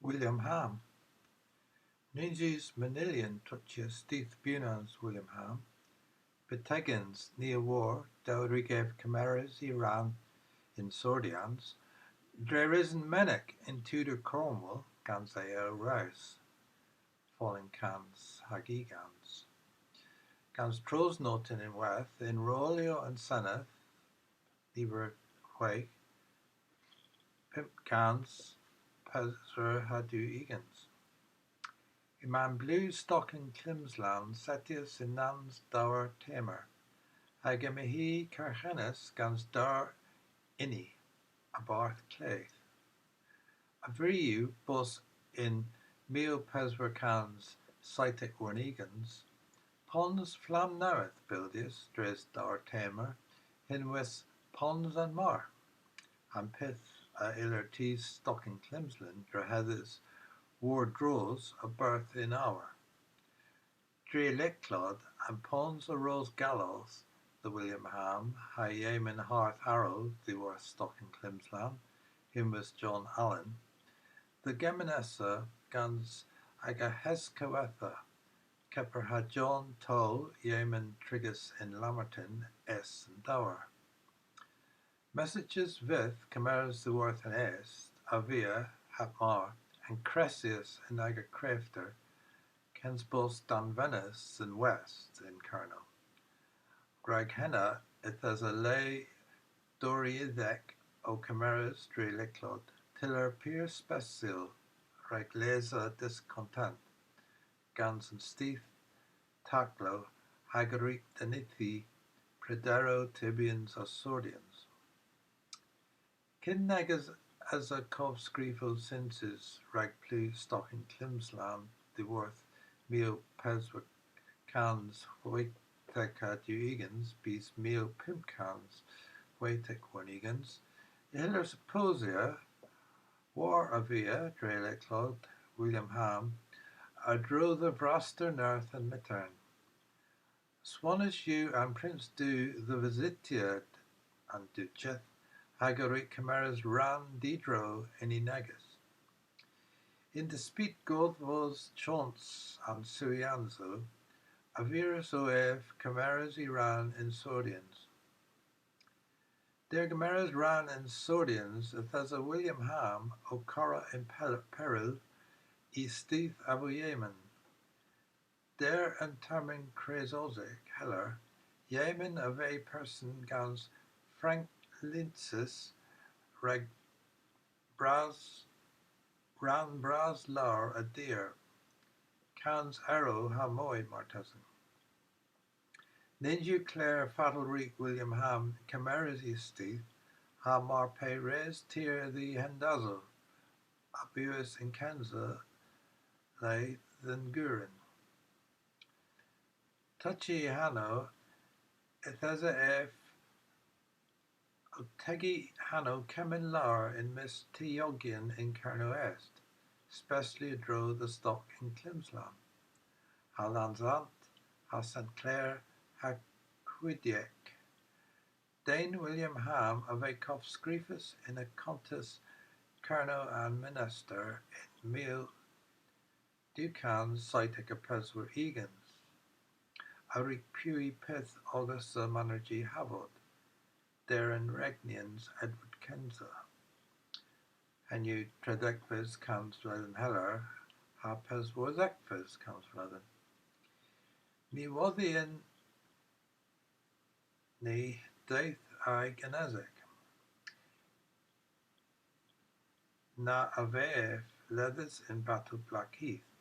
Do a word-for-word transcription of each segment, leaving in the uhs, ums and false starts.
William Ham. Nyns eus manylyon tochya studh bewnans William Ham. Byttegyns, ni a wor dell wrug ev kemeres y rann yn sordyans dre reson mennik yn Tudor Cornwall gans A L Rowse, folen kans hag ugens. Gans tros noten ynwedh yn rolyow an Senedh, niver hwegh, pymp kans peswar ha dew ugens. Yma an blu stokken Klimslan settys yn nans Dowr Tamer, hag yma hi kerghynnys gans Dowr Ini, a-barth Kledh. A vri yw bos yn mil peswar kans seytek warn ugens, pons flamm nowydh byldys dres Dowr Tamer, henwys Pons an Mar. An pyth a yller tus stokken Klimslan drehedhys war dros a-berth yn owr. Dre lycklod, an pons a ros gallow dhe William Ham ha Yemen Hardh Arall dhyworth stokken Klimslan, henwys John Allen, dhe gemenessa gans aga heskowetha, kepar ha John Toll, Yemen trigys yn Lamerton, est an dowr. Messachys vyth kemerys dhyworth an est a via, heb mar, an kressys yn aga krefter, kyns bos danvenys dhe'n west yn Kernow. Rag henna, yth esa le dorydhek ow kemeres dre lycklod, tyller pur spesyal rag lesa diskontent gans an studh taklow hag a wrug denythi prederow tybyans ha sordyans. Kyn nag esa kovskrifow synsys rag plu stokken Klimslan dhyworth mil peswar kans hwetek ha dew ugens bys mil pymp kans hwetek warn ugens, y hyllir supposya war a via dre lycklod William Ham a-dro dhe vraster nerth an Myghtern. Aswonys yw an Pryns Du dhe vysytya an Ducheth hag a wrug kemeres rann didro yn y negys. Yn despit godhvos chons an sewyansow, a vires o ev kemeres y rann yn sordyans. Der gemeres rann yn sordyans yth esa William Ham ow korra yn pel-, peryl y studh avel Yemen. Der an termyn kresosek heller, Yemen a veu person gans franklynses rag bras, rann bras lowr a dir, kans erow ha moy martesen. Nyns yw kler fatel wrug William Ham kemeres y studh, ha mar pe res tir dh'y hendasow, a bewas yn kynsa le dhe'n gurun. Tochya hanow, yth esa ev ow tegi hanow kemmyn lowr yn mysk tiogyon yn Kernow Est, spesli a-dro dhe stokken Klimslan, ha Lannsans, ha Sen Kler, ha Gwydhek. Den William Ham a veu kovskrifys yn akontys Kernow an Menester yn mil dew kans seytek ha peswar ugens, a wrug piwi pyth ogas a manerji Havod, der an regnyans Edward Kynsa. Henn yw tredhegves kansbledhen heller, ha peswardhegves kansbledhen. Ny wodhyen ni dydh a genesik. Na a veu ev ledhys yn batel Blackheath.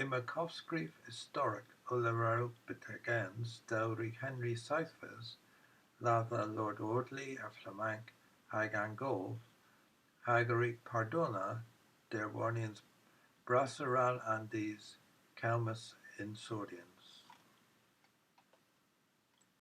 Yma kovskrif istorek ow leverel byttegyns dell wrug Henry Seythves ladha Lord Audley a Flamank hag an Gov, hag a wrug pardona der warnyans brassa rann an dus kelmys yn sordyans.